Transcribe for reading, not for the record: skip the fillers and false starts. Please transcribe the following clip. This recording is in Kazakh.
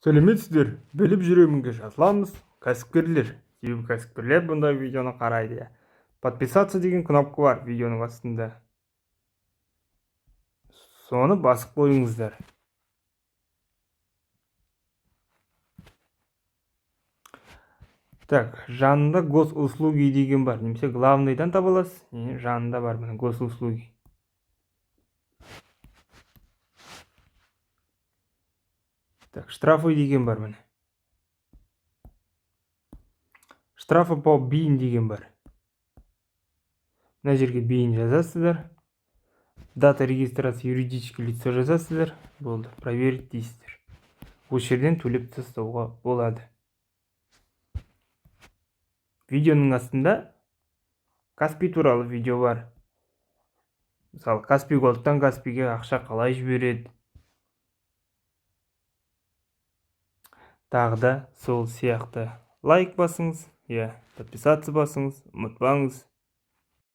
Сәлеметсіздер! Біліп жүремінге жазыламыз, кәсіпкерлер, себебі кәсіпкерлер бұндай видеоны қарайды, иә. Подписаться деген кнопка бар видеоның астында, соны басып қойыңыздар. Так, жанында «Госуслуги» деген бар немесе главныйдан таба аласыз, не жанында бар, міне, «Госуслуги». Так, «Штрафы» деген бар, міне, «Штрафы по БИН» деген бар. Мына жерге БИН жазасыздар, дата регистрации юридический лицо жазасыздар, болды, «Проверить» дейсіздер. Осы жерден төлеп тастауға болады. Видеоның астында Каспи туралы видео бар. Мысалы, Каспи Голдтан Каспиге ақша қалай жібереді, тағы да сол сияқты. Лайк басыңыз, иә, подписаться басыңыз, ұмытпаңыз.